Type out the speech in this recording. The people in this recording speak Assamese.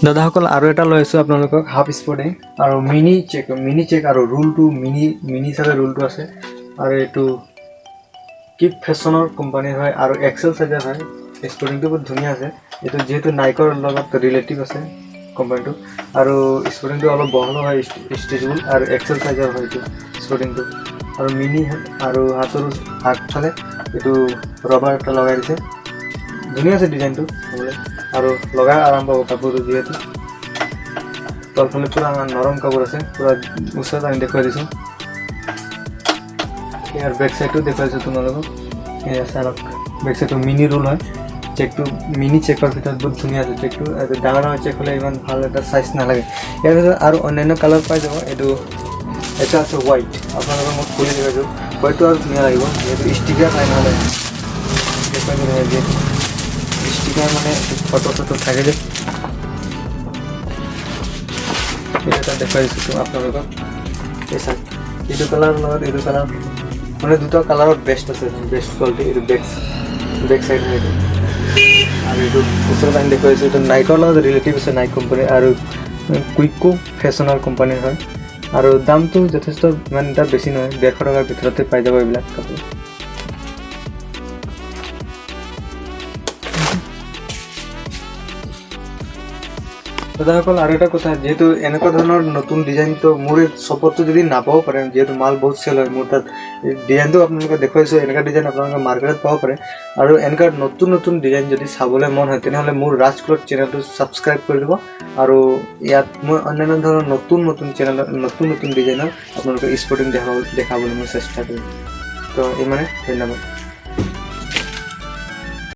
দাদাসকল, আৰু এটা লৈ আছোঁ আপোনালোকক হাফ স্পৰ্টিং আৰু মিনি চেক, মিনি চেক আৰু ৰোলটো মিনি মিনি হিচাপে ৰোলটো আছে। আৰু এইটো কিপ ফেশ্বনৰ কোম্পানীৰ হয় আৰু এক্সেল চাইজৰ হয়। স্পৰ্টিংটো বহুত ধুনীয়া আছে। এইটো যিহেতু নাইকৰ লগত ৰিলেটিভ আছে কোম্পানীটো আৰু স্পৰ্টিংটো অলপ বহলো হয়, ষ্ট্ৰেচেবল আৰু এক্সেল চাইজৰ হয় এইটো স্পৰ্টিংটো আৰু মিনি আৰু হাতৰ আগফালে এইটো ৰবাৰ এটা লগাই দিছে। ধুনীয়া আছে ডিজাইনটো চাবলৈ আৰু লগাই আৰাম পাব কাপোৰটো, যিহেতু তলফালে পূৰা নৰম কাপোৰ আছে। পূৰা ওচৰত আমি দেখুৱাই দিছোঁ। ইয়াৰ বেক চাইডটো দেখুৱাইছোঁ তোমালোকক। এয়া চাওক, বেক চাইডটো মিনি ৰোল হয়। চেকটো মিনি চেকৰ ভিতৰত বহুত ধুনীয়া আছে চেকটো। এইটো ডাঙৰ ডাঙৰ চেক হ'লে ইমান ভাল এটা চাইজ নালাগে। ইয়াৰ ভিতৰত আৰু অন্যান্য কালাৰ পাই যাব। এইটো এটা আছে হোৱাইট, আপোনালোকক মই খুলি দেখুৱাইছোঁ। হোৱাইটটো আৰু ধুনীয়া লাগিব, যিহেতু ষ্টিকাৰ নাই, নহ'লে দেখুৱাই দিলে, যিহেতু ষ্টিকাৰ মানে ফটো চটো থাকে যে। এইটো এটা দেখুৱাই দিছোঁ আপোনালোকক। এই চাওক, এইটো কালাৰৰ লগত এইটো কালাৰ মানে দুটা কালাৰত বেষ্ট আছে, বেষ্ট কোৱালিটি। এইটো বেক চাইড হয় এইটো। আৰু এইটো ওচৰত আমি দেখুৱাইছোঁ, এইটো নাইকৰ লগত ৰিলেটিভ আছে, নাইক কোম্পানী আৰু কুইকো ফেশ্বনৰ কোম্পানীৰ হয় আৰু দামটো যথেষ্ট ইমান এটা বেছি নহয়, 150 টকাৰ ভিতৰতে পাই যাব এইবিলাক কাপোৰ। দাদাসকল, আৰু এটা কথা, যিহেতু এনেকুৱা ধৰণৰ নতুন ডিজাইনটো মোৰ শ্বপতটো যদি নাপাব পাৰে, যিহেতু মাল বহুত চেল হয় মোৰ তাত, ডিজাইনটো আপোনালোকে দেখুৱাইছোঁ, এনেকুৱা ডিজাইন আপোনালোকে মাৰ্কেটত পাব পাৰে। আৰু এনেকুৱা নতুন নতুন ডিজাইন যদি চাবলৈ মন হয়, তেনেহ'লে মোৰ ৰাজ ক্লথ চেনেলটো ছাবস্ক্ৰাইব কৰি দিব আৰু ইয়াত মই অন্যান্য ধৰণৰ নতুন নতুন চেনেলৰ নতুন নতুন ডিজাইনৰ আপোনালোকে স্পৰ্টিং দেখাবলৈ মই চেষ্টা কৰিম। তো ইমানে, ধন্যবাদ।